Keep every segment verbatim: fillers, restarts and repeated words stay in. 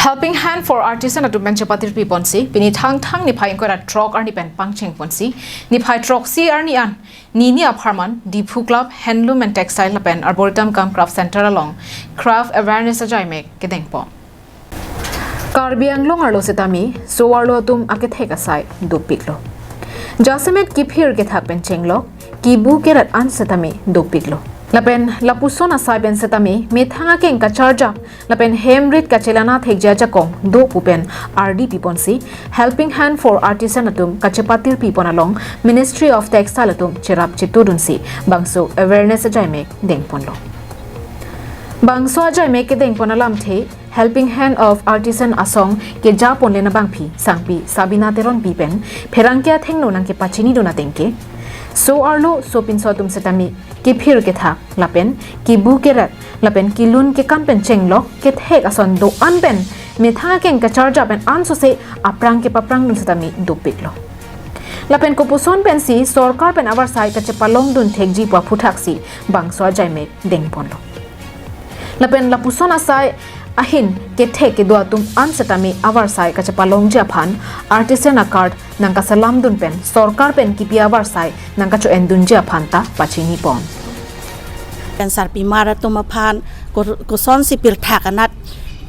Helping Hand for Artisan atum pen chepatirpi ponsi, pini Thangthang niphai ingkoi ra throk arni pen pangcheng ponsi, niphai throksi arni an, nini apharman, Diphu Club, Handloom and Textile lapen Arboretum cum Craft Center along Craft Awareness ajaimek kedeng pon. Karbi Anglong arlo setame, so-arlo atum akethek asai dopiklo. Jasemet kiphir kethak pen chenglok, kibu keret an setame dopiklo. Lapen lapuson asai pen setame, methang akeng kacharjap, lapen hem rit kachelang thekji ajakong do pu pen ardi piponsi, Helping Hand for Artisan atum kachepatirpi pon along Ministry of Textile atum cherap chetudunsi, bangso awareness ajaimek dengponlo. Bangso ajaimek kedeng pon alamthe, Helping Hand of Artisan asong keja ponle nabangpi, sangpi Sabina Teronpi pen pherangke athengno nangkepachinidun ateng ke, so-arlo sopinso atum setame, kiphir kethak, lapen kibu keret, lapen kilun kekam pen chenglok, kethek ason do-an pen, methang akeng kacharjap pen ansose aphrang kepaprangdun setame dopiklo. Lapen kopuson pensi sorkar pen avarsai kachepalongdun thekji pu aphuthak si bangso ajaimek dengponlo. Lapen lapuson asai ahin kethek kedo atum an setame avarsai kachepalongji aphan artisan a-card nangkaselamdun pen sorkar pen kipi avarsai nangkacho-endunji aphan ta pachini pon. Pen sarpimar atum aphan ko-, kosonsi pirthak anat,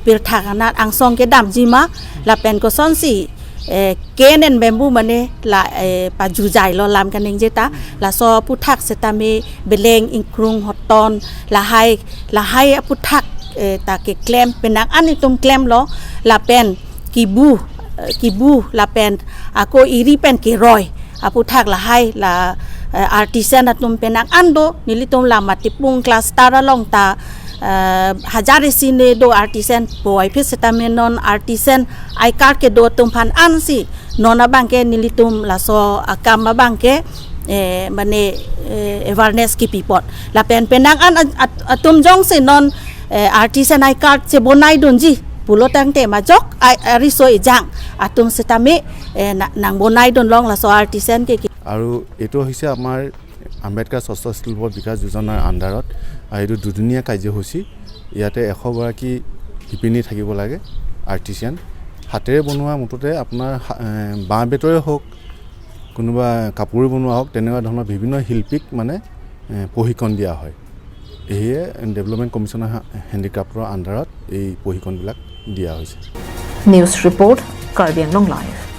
pirthak anat angsong kedamji ma, lapen kosonsi, eh, cane and bamboo mane la, eh, pajujailo lam kaningje ta, laso aphuthak setame beleng ingkrung hoton, lahai, lahai aphuthak, eh, ta keklem, penang an itum klemlo, lapen kibu, eh, kibu, lapen ako iri pen keroi aphuthak lahai la, eh, artisan atum penang an do, nelitum la Matipung cluster along ta, eh, hajar isi ne do artisan, puvoiphit setame non artisan I-card kedo atum aphan ansi, non abangke nelitum laso akam abangke, eh, mane, eh, awareness kipi pon. Lapen penang an at-, at-, atum jongsi non, eh, artisan I-card chebonaidunji pulo tangte majok, ai, ariso ejang atum setame, eh, na-, nangbonaidun long laso artisan ke, ke। আৰু এইটো হৈছে আমাৰ আম্বেদকাৰ স্বচ্ছ শিল্প বিকাশ যোজনাৰ আণ্ডাৰত, আৰু এইটো দুদিনীয়া কাৰ্যসূচী। ইয়াতে এশ গৰাকী শিপিনী থাকিব লাগে, আৰ্টিচিয়ান। হাতেৰে বনোৱা মুঠতে আপোনাৰ হা-, এ, বাঁহ বেতৰে হওক, কোনোবা কাপোৰ বনোৱা হওক, তেনেকুৱা ধৰণৰ বিভিন্ন শিল্পীক মানে, এ, প্ৰশিক্ষণ দিয়া হয়। সেয়ে ডেভেলপমেণ্ট কমিশ্যনৰ হা-, হেণ্ডিক্ৰাফ্টৰ আণ্ডাৰত এই প্ৰশিক্ষণবিলাক দিয়া হৈছে। News report, Karbi Anglong Live.